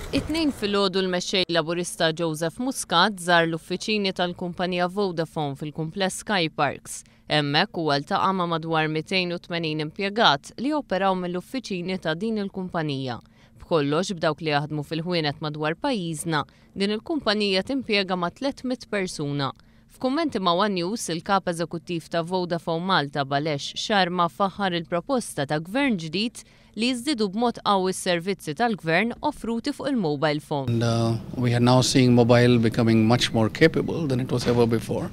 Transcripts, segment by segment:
It-Tnejn filgħodu l-Mexxej Laburista Joseph Muscat żar l-uffiċini tal-kumpanija Vodafone fil-kumpless Sky Parks. Hemmhekk huwa ltaqa' ma' madwar 280 impjegat li joperaw mill-uffiċini ta' din il-kumpanija. B'kollox, b'dawk li jaħdmu fil-ħwienet madwar pajjiżna, din il-kumpanija timpjega ma' 300 persuna. F'kummenti ma' one News, il-Kap Eżekuttiv ta' Vodafone Malta Balesh Sharma faħħar il-proposta ta' Gvern ġdid li jiżdiedu b'mod qawwi s-servizzi tal-Gvern offruti fuq il-mobile phone. And we are now seeing mobile becoming much more capable than it was ever before.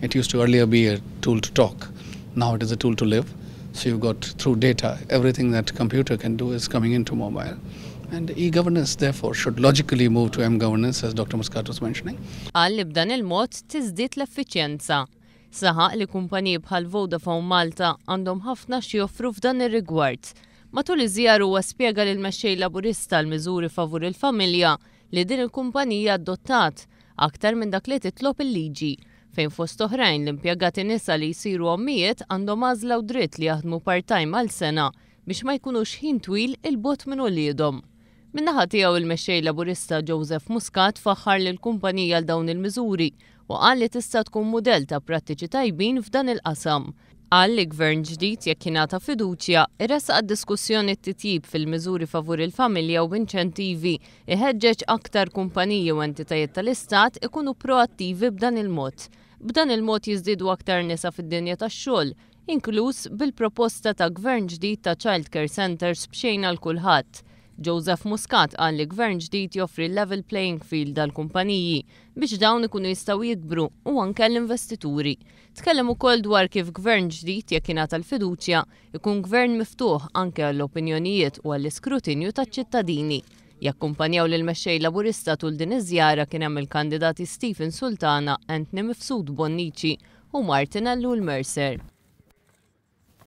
It used to earlier be a tool to talk. Now it is a tool to live. So you've got through data, everything that computer can do is coming into mobile. And e-governance therefore should logically move to m-governance as Dr. Muscat was mentioning. Qal li b'dan il-mod tiżdied l-effiċjenza. Saħaq li kumpaniji bħal Vodafone Malta għandhom ħafna x'joffru f'dan ir-rigward. Matul iż-żjara huwa spjega lill-Mexxej Laburista l-miżuri favur il-familja li din il-kumpanija adottat, aktar minn dak li titlob il-liġi, fejn fost oħrajn l-impjegati nisa li jsiru ommijiet għandhom għażla u dritt li jaħdmu part-time għal sena biex ma jkunux ħin twil 'il bogħod minn uliedhom. Min-naħa tiegħu il-Mexxej Laburista Joseph Muscat faħħar lill-kumpanija għal dawn il-miżuri u qal li tista' tkun mudell ta' prattiċi tajbin f'dan il-qasam. Qal li Gvern ġdid jekk jingħata fiduċja, iressaq għad-diskussjoni t-titjib fil-miżuri favur il-familja u inċentivi, iħeġġeġ aktar kumpaniji u entitajiet tal-Istat ikunu proattivi b'dan il-mod. B'dan il-mod jiżdiedu aktar nisa fid-dinja tax-xogħol, inkluż bil-proposta ta' Gvern ġdid ta' child care centres b'xejn għal kulħadd. Joseph Muscat qal li Gvern ġdid joffri level playing field għall-kumpaniji biex dawn ikunu jistgħu jikbru u anke għall-investituri. Tkellem ukoll dwar kif Gvern ġdid jekk jingħata l-fiduċja ikun gvern miftuħ anke għall-opinjonijiet u għall-iskrutinju taċ-ċittadini. Jakkumpanjaw lill-Mexxej Laburista tul din iż-żjara kien hemm il-kandidati Stephen Sultana, Anthony Mifsud Bonnici u Martin Ellul Mercer.